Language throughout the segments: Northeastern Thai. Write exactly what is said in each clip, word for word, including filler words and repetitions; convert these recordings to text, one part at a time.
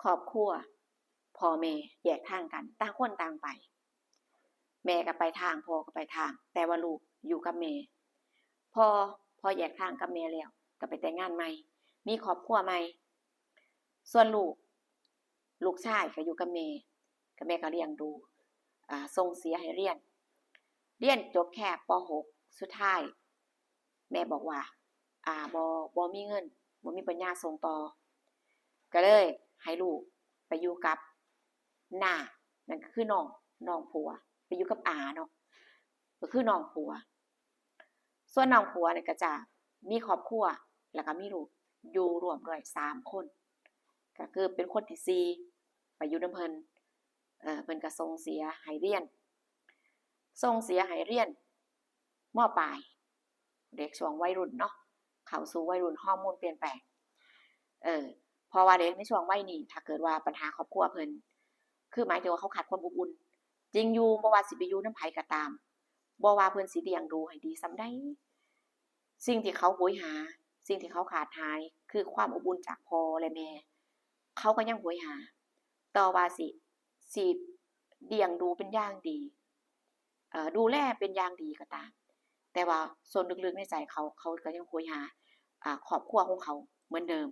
ครอบครัว พ่อแม่แยกทางกัน ต่างคนต่างไป แม่ก็ไปทาง พ่อก็ไปทาง แต่ว่าลูกอยู่กับแม่ พอ พอแยกทางกับแม่แล้ว ก็ไปแต่งงานใหม่ มีครอบครัวใหม่ ส่วนลูก ลูกชายก็อยู่กับแม่ ก็แม่ก็เลี้ยงดู อ่า ส่งเสียให้เรียน เรียนจบแค่ ป.หก สุดท้าย แม่บอกว่า อ่า บ่ บ่มีเงิน บ่มีปัญญาส่งต่อ ก็เลยให้ลูกไปอยู่กับน้า นั่นก็คือน้อง น้องผัว ไปอยู่กับอาเนาะ ก็คือน้องผัว ส่วนน้องผัวเนี่ยก็จะมีครอบครัว แล้วก็มีลูกอยู่รวมด้วยสามคน ก็คือเป็นคนที่สี่ ไปอยู่นำเพิ่น เอ่อ เพิ่นก็ส่งเสียให้เรียน ส่งเสียให้เรียน ม.ปลาย เด็กช่วงวัยรุ่นเนาะ เข้าสู่วัยรุ่น ฮอร์โมนเปลี่ยนแปลง เออ เพราะว่าเด็กในช่วงวัยนี้ ถ้าเกิดว่าปัญหาครอบครัวเพิ่น คือหมายถึงว่าเขาขาดความอบอุ่น จริงอยู่ บ่ว่าสิไปอยู่นำไผก็ตาม บ่ว่าเพิ่นสิเลี้ยงดูให้ดีส่ำใด สิ่งที่เขาโหยหา สิ่งที่เขาขาดหาย คือความอบอุ่นจากพ่อและแม่ เขาก็ยังโหยหา ต่อว่าสิ สิเลี้ยงดูเป็นอย่างดี เอ่อ ดูแลเป็นอย่างดีก็ตาม แต่ว่าส่วนลึกๆในใจเขา เขาก็ยังโหยหา อ่า ครอบครัวของเขาเหมือนเดิม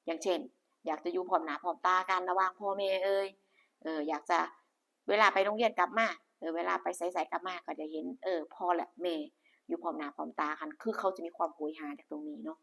อย่างเช่น อยากจะอยู่พร้อมหน้าพร้อมตากันระหว่างพ่อแม่เอ่ย เออ อยากจะ เวลาไปโรงเรียนกลับมา เออ เวลาไปไสๆกลับมาก็จะเห็น เออ พ่อและแม่อยู่พร้อมหน้าพร้อมตากัน คือเขาจะมีความโหยหาจากตรงนี้เนาะ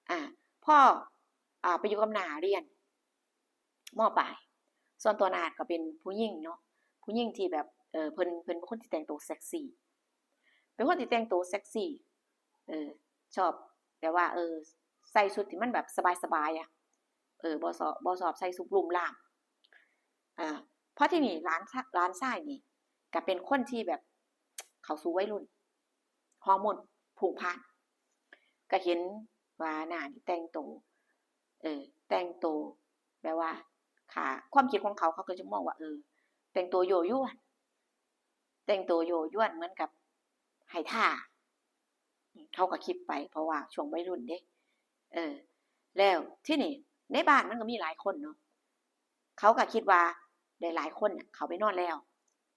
อ่า พอ อ่า ไปอยู่กับน้าเรียน ม.ปลาย ส่วนตัวน้าก็เป็นผู้หญิงเนาะ ผู้หญิงที่แบบ เออ เพิ่น เพิ่นเป็นคนที่แต่งตัวเซ็กซี่ เป็นคนที่แต่งตัวเซ็กซี่ เออ ชอบแบบว่า เออ ใส่ชุดที่มันแบบสบายๆอะ เออ บ่ชอบ บ่ชอบใส่ชุดลุ่มล่าม อ่า พอทีนี้หลานชะ หลานชายนี่ก็เป็นคนที่แบบเข้าสู่วัยรุ่น ฮอร์โมนพุ่งพล่าน ก็เห็นว่าน้านี่แต่งตัว เออ แต่งตัวแบบว่า ค่ะ ความคิดของเขา เขาก็จะมองว่า เออ แต่งตัวยั่วยวน แต่งตัวยั่วยวนเหมือนกับให้ท่า เขาก็คิดไป เพราะว่าช่วงวัยรุ่นเด้ เออ แล้วทีนี้ในบ้านมันก็มีหลายคนเนาะ เขาก็คิดว่าได้หลายคนน่ะเข้าไปนอนแล้ว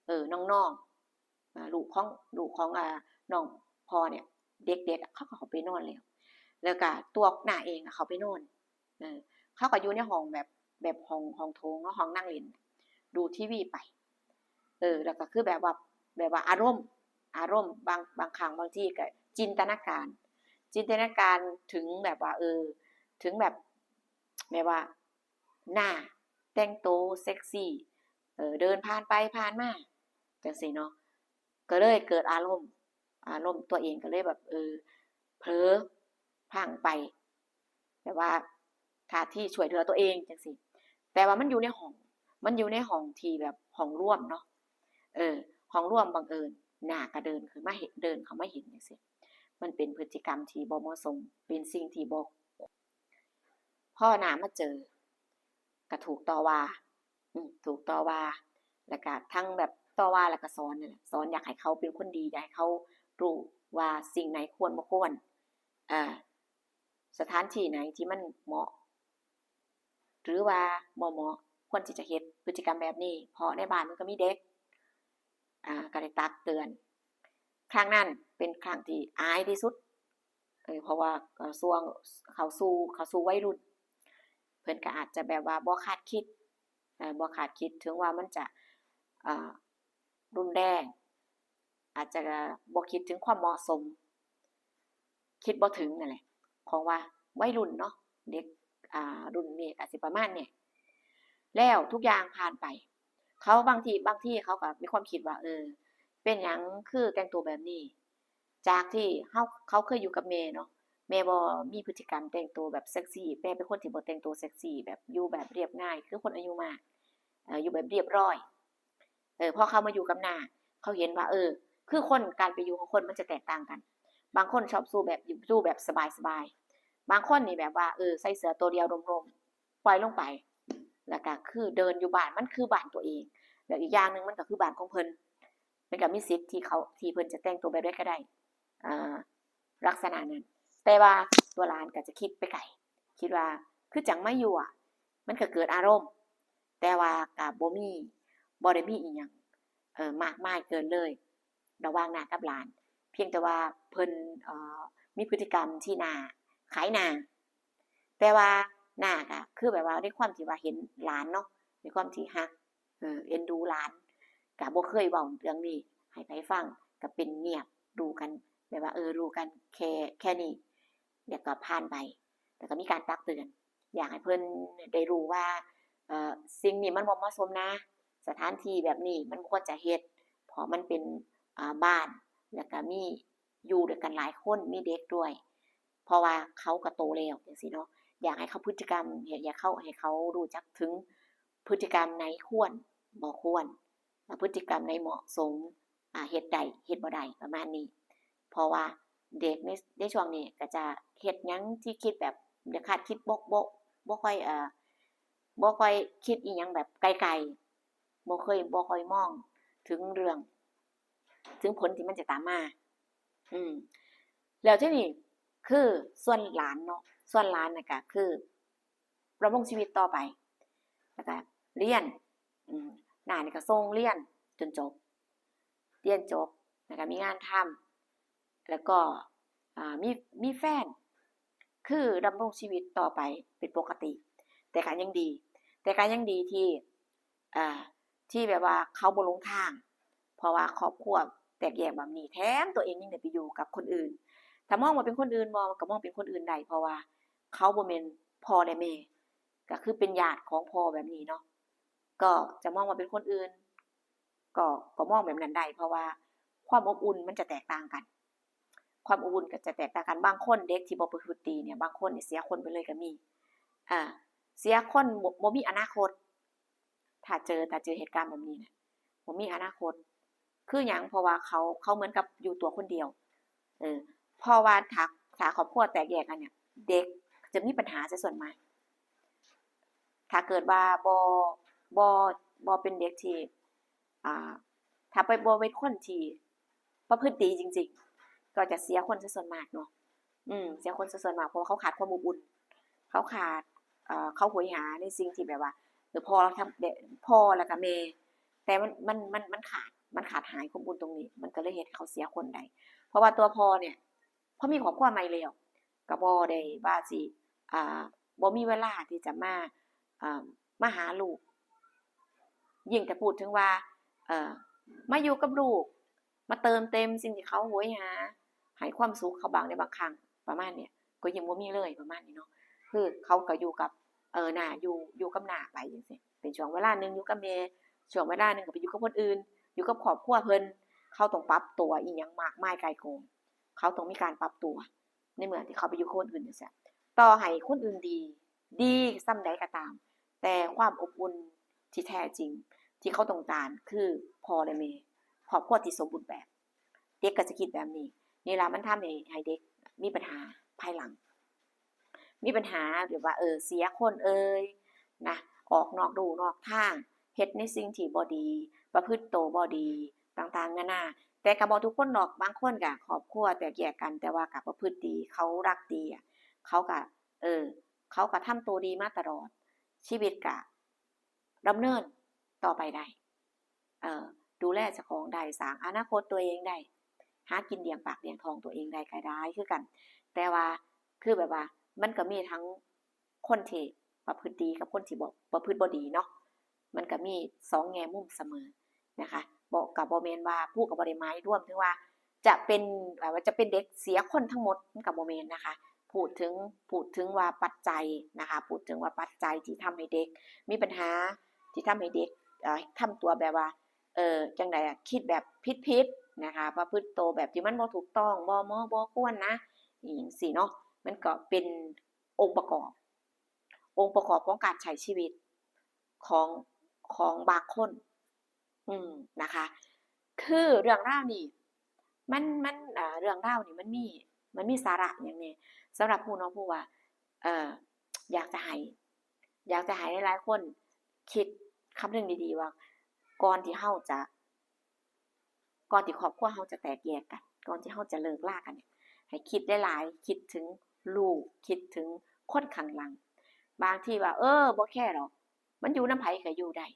เออ น้องๆ อ่า ลูกของ ลูกของ อ่า น้องพ่อเนี่ย เด็กๆอะ เขาก็เข้าไปนอนแล้ว แล้วก็ตัวน้าเองอะเข้าไปนอน เออ เขาก็อยู่ในห้องแบบ แบบห้อง ห้องโถงเนาะ ห้องนั่งเล่น ดูทีวีไป เออ แล้วก็คือแบบว่า แบบว่าอารมณ์ อารมณ์ บาง บางครั้งบางทีก็จินตนาการ จินตนาการถึงแบบว่า เออ ถึงแบบ แบบว่า น้าแต่งตัวเซ็กซี่ เออ เดินผ่านไปผ่านมา จั่งซี้เนาะ ก็เลยเกิดอารมณ์ อารมณ์ตัวเองก็เลยแบบ เออ เผลอพลั้งไป แบบว่าท่าทีช่วยเหลือตัวเองจั่งซี้ แต่ว่ามันอยู่ในห้อง มันอยู่ในห้องที่แบบห้องรวมเนาะ เออ ห้องรวม บังเอิญน้าก็เดินขึ้นมาเห็น เดินเข้ามาเห็นจั่งซี้ มันเป็นพฤติกรรมที่บ่เหมาะสม เป็นสิ่งที่บ่ พอน้ามาเจอ ก็ถูกต่อว่า อืม ถูกต่อว่า แล้วก็ทั้งแบบต่อว่าแล้วก็สอนนั่นแหละ สอนอยากให้เขาเป็นคนดี อยากให้เขารู้ว่าสิ่งไหนควรบ่ควร อ่า สถานที่ไหนที่มันเหมาะ หรือว่าบ่เหมาะ ควรที่จะเฮ็ดพฤติกรรมแบบนี้ เพราะในบ้านมันก็มีเด็ก อ่า ก็ได้ตักเตือน ครั้งนั้นเป็นครั้งที่อายที่สุด เออ เพราะว่า เอ่อ ช่วงเข้าสู่ เข้าสู่วัยรุ่น เพิ่นก็อาจจะแบบว่าบ่คาดคิด เอ่อ บ่คาดคิดถึงว่ามันจะ เอ่อ รุนแรง อาจจะบ่คิดถึงความเหมาะสม คิดบ่ถึงนั่นแหละ ของว่าวัยรุ่นเนาะ เด็ก อ่า รุ่นนี้ก็สิประมาณนี้ แล้วทุกอย่างผ่านไป เขาบางที บางทีเขาก็มีความคิดว่า เออ เป็นหยังคือแต่งตัวแบบนี้ จากที่เฮา เขาเคยอยู่กับแม่เนาะ แม่บ่มีพฤติกรรมแต่งตัวแบบเซ็กซี่ แม่เป็นคนที่บ่แต่งตัวเซ็กซี่ แบบอยู่แบบเรียบง่าย คือคนอายุมาก เอ่อ อยู่แบบเรียบร้อย เออ พอเขามาอยู่กับน้า เขาเห็นว่า เออ คือคน การไปอยู่ของคนมันจะแตกต่างกัน บางคนชอบสู่แบบ อยู่ สู่แบบสบายๆ บางคนนี่แบบว่า เออ ใส่เสื้อตัวเดียวโล่งๆ ปล่อยลงไป แล้วก็คือเดินอยู่บ้าน มันคือบ้านตัวเอง แล้วอีกอย่างหนึ่งมันก็คือบ้านของเพิ่น มันก็มีสิทธิ์ที่เขา ที่เพิ่นจะแต่งตัวแบบใดก็ได้ อ่า ลักษณะนั้น แต่ว่าตัวหลานก็จะคิดไปไกล คิดว่าคือจั่งมายั่ว มันก็เกิดอารมณ์ แต่ว่าก็บ่มี บ่ได้มีอิหยัง เอ่อ มากมายเกินเลย ระหว่างน้ากับหลาน เพียงแต่ว่าเพิ่น เอ่อ มีพฤติกรรมที่น่าขายหน้า แต่ว่าน้าก็คือแบบว่าในความที่ว่าเห็นหลานเนาะ ในความที่ฮัก เอ่อ เอ็นดูหลาน ก็บ่เคยเว้าเรื่องนี้ให้ไผฟัง ก็เป็นเงียบ รู้กัน แบบว่า เออ รู้กันแค่ แค่นี้ แล้วก็ผ่านไป แล้วก็มีการตักเตือน อยากให้เพิ่นได้รู้ว่า เอ่อ สิ่งนี้มันบ่เหมาะสมนะ สถานที่แบบนี้มันบ่ควรจะเฮ็ด เพราะมันเป็น อ่า บ้าน แล้วก็มี อยู่ด้วยกันหลายคน มีเด็กด้วย เพราะว่าเขาก็โตแล้วจั่งซี้เนาะ อยากให้เขาพฤติกรรม อยาก อยากเขา ให้เขารู้จักถึงพฤติกรรมไหนควร บ่ควร และพฤติกรรมไหนเหมาะสม อ่า เฮ็ดได้ เฮ็ดบ่ได้ ประมาณนี้ เพราะว่าเด็กใน ในช่วงนี้ก็จะเฮ็ดหยังที่คิดแบบ อย่าคาดคิด บ่ บ่ บ่ค่อย เอ่อ บ่ค่อยคิดอิหยังแบบไกลๆ บ่เคย บ่ค่อยมองถึงเรื่อง ถึงผลที่มันจะตามมา อืม แล้วทีนี้คือส่วนหลานเนาะ ส่วนหลานน่ะก็คือดำรงชีวิตต่อไป แล้วก็เรียน อืม น้านี่ก็ส่งเรียนจนจบ เรียนจบ แล้วก็มีงานทำ แล้วก็ อ่า มี มีแฟน คือดำรงชีวิตต่อไปเป็นปกติ แต่ก็ยังดี แต่ก็ยังดีที่ อ่า ที่แบบว่าเขาบ่หลงทาง เพราะว่าครอบครัวแตกแยกแบบนี้ แถมตัวเองยังได้ไปอยู่กับคนอื่น ถ้ามองว่าเป็นคนอื่นบ่ ก็มองเป็นคนอื่นได้ เพราะว่าเขาบ่แม่นพ่อและแม่ ก็คือเป็นญาติของพ่อแบบนี้เนาะ ก็จะมองว่าเป็นคนอื่น ก็ ก็มองแบบนั้นได้ เพราะว่าความอบอุ่นมันจะแตกต่างกัน ความอบอุ่นก็จะแตกต่างกัน บางคนเด็กที่บ่ประพฤติดีเนี่ย บางคนนี่เสียคนไปเลยก็มี อ่า เสียคนบ่ บ่มีอนาคต ถ้าเจอ ถ้าเจอเหตุการณ์แบบนี้เนี่ย บ่มีอนาคต คือหยัง เพราะว่าเขา เขาเหมือนกับอยู่ตัวคนเดียว เออ เพราะว่าถ้า ถ้าครอบครัวแตกแยกกันเนี่ย เด็กจะมีปัญหาซะส่วนมาก ถ้าเกิดว่าบ่ บ่ บ่เป็นเด็กที่ อ่า ถ้าไปบ่เป็นคนที่ประพฤติดีจริงๆ ก็จะเสียคนซะส่วนมากเนาะ อืม เสียคนซะส่วนมาก เพราะว่าเขาขาดความอบอุ่น เขาขาด เอ่อ เขาโหยหาในสิ่งที่แบบว่า เออ พ่อทำ พ่อแล้วก็แม่ แต่มัน มัน มัน มันขาด มันขาดหายความอบอุ่นตรงนี้ มันก็เลยเฮ็ดให้เขาเสียคนได้ เพราะว่าตัวพ่อเนี่ย พอมีครอบครัวใหม่แล้ว ก็บ่ได้ว่าสิ อ่า บ่มีเวลาที่จะมา อ่า มาหาลูก ยิ่งแต่พูดถึงว่า เอ่อ มาอยู่กับลูก มาเติมเต็มสิ่งที่เขาโหยหา ให้ความสุขเขาบ้างในบางครั้ง ประมาณเนี้ย ก็ยังบ่มีเลย ประมาณนี้เนาะ คือเขาก็อยู่กับ เอ่อ น้า อยู่ อยู่กับน้าไปจั่งซี้ เป็นช่วงเวลาหนึ่งอยู่กับแม่ ช่วงเวลาหนึ่งก็ไปอยู่กับคนอื่น อยู่กับครอบครัวเพิ่น เขาต้องปรับตัวอิหยังมากมายก่ายกอง เขาต้องมีการปรับตัว ในเมื่อที่เขาไปอยู่กับคนอื่นจั่งซี้ ต่อให้คนอื่นดี ดีส่ำใดก็ตาม แต่ความอบอุ่นที่แท้จริง ที่เขาต้องการคือพ่อและแม่ ครอบครัวที่สมบูรณ์แบบ เด็กก็จะคิดแบบนี้ นี่ล่ะมันทำให้ ให้เด็กมีปัญหาภายหลัง มีปัญหาแบบว่า เออ เสียคนเอ่ย นะ ออกนอกลู่นอกทาง เฮ็ดในสิ่งที่บ่ดี ประพฤติโตบ่ดี ต่างๆ นานา แต่ก็บ่ทุกคนดอก บางคนก็ครอบครัวแตกแยกกัน แต่ว่าก็ประพฤติดี เขารักดีอะ เขาก็ เออ เขาก็ทำโตดีมาตลอด ชีวิตก็ดำเนินต่อไปได้ เอ่อ ดูแลเจ้าของได้ สร้างอนาคตตัวเองได้ หากินเลี้ยงปากเลี้ยงท้องตัวเองได้ก็ได้คือกัน แต่ว่า คือแบบว่า มันก็มีทั้งคนที่ประพฤติดีกับคนที่บ่ ประพฤติบ่ดีเนาะ มันก็มีสองแง่มุมเสมอนะคะ บ่ ก็บ่แม่นว่า ครูก็บ่ได้หมายรวมถึงว่า จะเป็น แบบว่าจะเป็นเด็กเสียคนทั้งหมด มันก็บ่แม่นนะคะ พูดถึง พูดถึงว่าปัจจัยนะคะ พูดถึงว่าปัจจัยที่ทำให้เด็กมีปัญหา ที่ทำให้เด็ก เอ่อ ทำตัวแบบว่า เอ่อ จั่งใดอะ คิดแบบผิดๆ นะคะ ประพฤติโตแบบที่มันบ่ถูกต้อง บ่เหมาะ บ่ควรนะ อิหยังซี้เนาะ มันก็เป็นองค์ประกอบ องค์ประกอบของการใช้ชีวิตของ ของบางคน อืม นะคะ คือเรื่องราวนี่ มัน มัน เอ่อ เรื่องราวนี่มันมี มันมีสาระหยังแหน่ สำหรับครูเนาะ ครูว่า เอ่อ อยากจะให้ อยากจะให้หลายๆ คนคิดคำนึงดีๆ ว่า ก่อนที่เฮาจะ ก่อนที่ครอบครัวเฮาจะแตกแยกกัน ก่อนที่เฮาจะเลิกลากันเนี่ย ให้คิดหลายๆ คิดถึงลูก คิดถึงคนข้างหลัง บางทีว่า เออ บ่แคร์ดอก มันอยู่นำไผก็อยู่ได้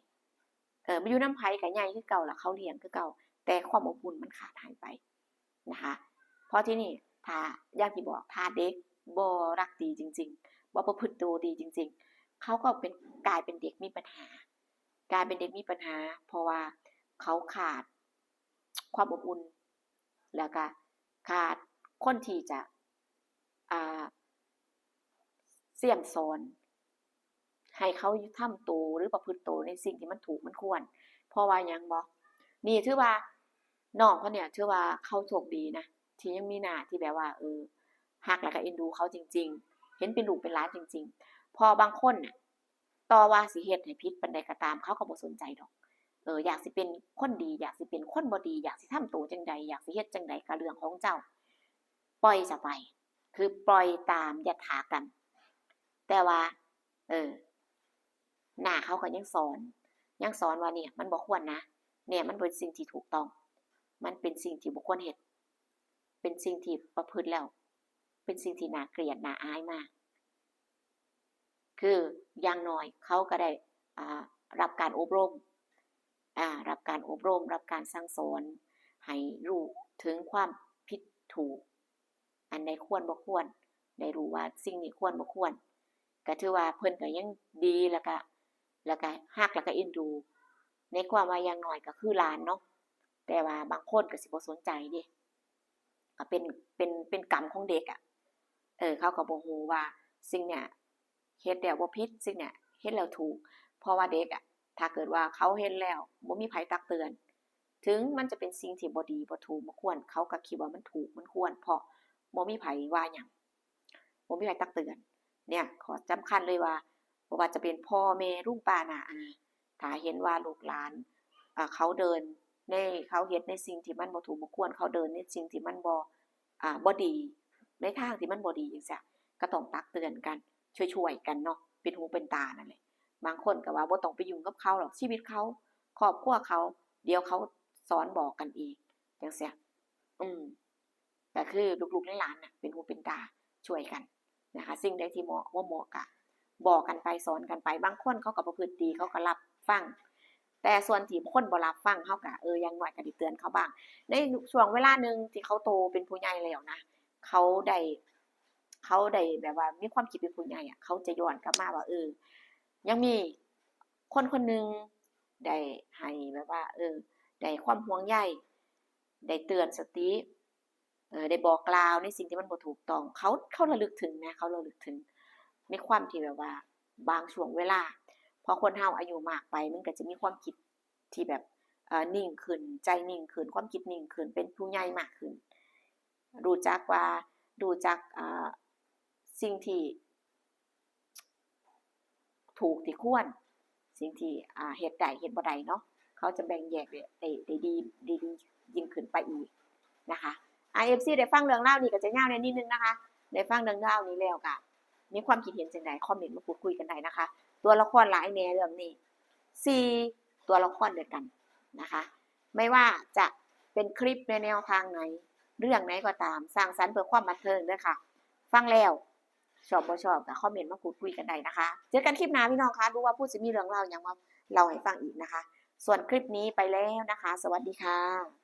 เออ มันอยู่นำไผก็ใหญ่คือเก่า แล้วเขาเลี้ยงคือเก่า แต่ความอบอุ่นมันขาดหายไปนะคะ เพราะที่นี่ถ้าอย่างที่บอก ถ้าเด็กบ่รักดีจริงๆ บ่ประพฤติตัวดีจริงๆ เขาก็เป็น กลายเป็นเด็กมีปัญหา กลายเป็นเด็กมีปัญหา เพราะว่าเขาขาดความอบอุ่น แล้วก็ขาดคนที่จะ อ่า เสียมสอน ให้เขาทำตัวหรือประพฤติตัวในสิ่งที่มันถูกมันควร เพราะว่าหยังบ่ นี่ถือว่าน้องคนเนี้ยถือว่าเขาโชคดีนะ ที่ยังมีน้าที่แบบว่า เออ ฮักแล้วก็เอ็นดูเขาจริงๆ เห็นเป็นลูกเป็นหลานจริงๆ เพราะบางคนน่ะ ต่อว่าสิเฮ็ดให้ผิดปานใดก็ตาม เขาก็บ่สนใจดอก เออ อยากสิเป็นคนดี อยากสิเป็นคนบ่ดี อยากสิทำตัวจั่งใด อยากสิเฮ็ดจั่งใดก็เรื่องของเจ้า ปล่อยซะไป คือปล่อยตามยถากรรม แต่ว่า เออ น้าเขาก็ยังสอน ยังสอนว่าเนี่ยมันบ่ควรนะ เนี่ยมันเป็นสิ่งที่ถูกต้อง มันเป็นสิ่งที่บ่ควรเฮ็ด เป็นสิ่งที่ประพฤติแล้ว เป็นสิ่งที่น่าเกลียดน่าอายมาก คืออย่างน้อยเขาก็ได้ อ่า รับการอบรม อ่า รับการอบรม รับการสั่งสอน ให้รู้ถึงความผิดถูก อันใดควรบ่ควร ได้รู้ว่าสิ่งนี้ควรบ่ควร ก็ถือว่าเพิ่นก็ยังดี แล้วก็ แล้วก็ฮัก แล้วก็เอ็นดู ในความว่าอย่างน้อยก็คือหลานเนาะ แต่ว่าบางคนก็สิบ่สนใจเด้ ก็เป็น เป็น เป็นกรรมของเด็กอะ เออ เขาก็บ่ฮู้ว่าสิ่งเนี้ยเฮ็ดแล้วบ่ผิด สิ่งเนี้ยเฮ็ดแล้วถูก เพราะว่าเด็กอะ ถ้าเกิดว่าเขาเฮ็ดแล้วบ่มีไผตักเตือน ถึงมันจะเป็นสิ่งที่บ่ดี บ่ถูก บ่ควร เขาก็คิดว่ามันถูก มันควร เพราะบ่มีไผว่าหยัง บ่มีไผตักเตือน เนี่ย ข้อสำคัญเลยว่า บ่ว่าจะเป็นพ่อแม่ ลุงป้าน้าอา ถ้าเห็นว่าลูกหลาน อ่า เขาเดินใน เขาเฮ็ดในสิ่งที่มันบ่ถูกบ่ควร เขาเดินในสิ่งที่มันบ่ อ่า บ่ดี ในทางที่มันบ่ดีจั่งซี้ ก็ต้องตักเตือนกัน ช่วยๆ กันเนาะ เป็นหูเป็นตานั่นแหละ บางคนก็ว่าบ่ต้องไปยุ่งกับเขาหรอก ชีวิตเขา ครอบครัวเขา เดี๋ยวเขาสอนบอกกันเอง จั่งซี้ อืม ก็คือลูกๆหลานๆน่ะ เป็นหูเป็นตา ช่วยกันนะคะ สิ่งใดที่เหมาะบ่เหมาะก็บอกกันไป สอนกันไป บางคนเขาก็ประพฤติดี เขาก็รับฟัง แต่ส่วนที่คนบ่รับฟัง เขาก็ เออ อย่างน้อยก็ได้เตือนเขาบ้าง ในช่วงเวลาหนึ่งที่เขาโตเป็นผู้ใหญ่แล้วนะ เขาได้ เขาได้แบบว่ามีความคิดเป็นผู้ใหญ่อะ เขาจะย้อนกลับมาว่า เออ ยังมีคนคนหนึ่งได้ให้แบบว่า เออ ได้ความห่วงใย ได้เตือนสติ เอ่อ ได้บอกกล่าวในสิ่งที่มันบ่ถูกต้อง เขา เขาระลึกถึงนะ เขาระลึกถึง ในความที่แบบว่าบางช่วงเวลา พอคนเฮาอายุมากไป มันก็จะมีความคิดที่แบบ เอ่อ นิ่งขึ้น ใจนิ่งขึ้น ความคิดนิ่งขึ้น เป็นผู้ใหญ่มากขึ้น รู้จักว่า รู้จัก อ่า สิ่งที่ ถูกที่ควร สิ่งที่ อ่า เฮ็ดได้ เฮ็ดบ่ได้เนาะ เขาจะแบ่งแยกได้ ได้ ได้ดี ได้ดียิ่งขึ้นไปอีกนะคะ อ่า เอฟซี ได้ฟังเรื่องราวนี้ก็จะยาวแหน่นิดนึงนะคะ ได้ฟังเรื่องราวนี้แล้วก็มีความคิดเห็นจั่งใด คอมเมนต์มาพูดคุยกันได้นะคะ ตัวละครหลายแหน่เรื่องนี้ สี่ ตัวละครด้วยกันนะคะ ไม่ว่าจะเป็นคลิปในแนวทางไหน เรื่องไหนก็ตาม สร้างสรรค์เพื่อความบันเทิงเด้อค่ะ ฟังแล้ว ชอบบ่ชอบก็คอมเมนต์มาพูดคุยกันได้นะคะ เจอกันคลิปหน้าพี่น้องคะ ดูว่าผู้สิมีเรื่องราวหยังมาเล่าให้ฟังอีกนะคะ ส่วนคลิปนี้ไปแล้วนะคะ สวัสดีค่ะ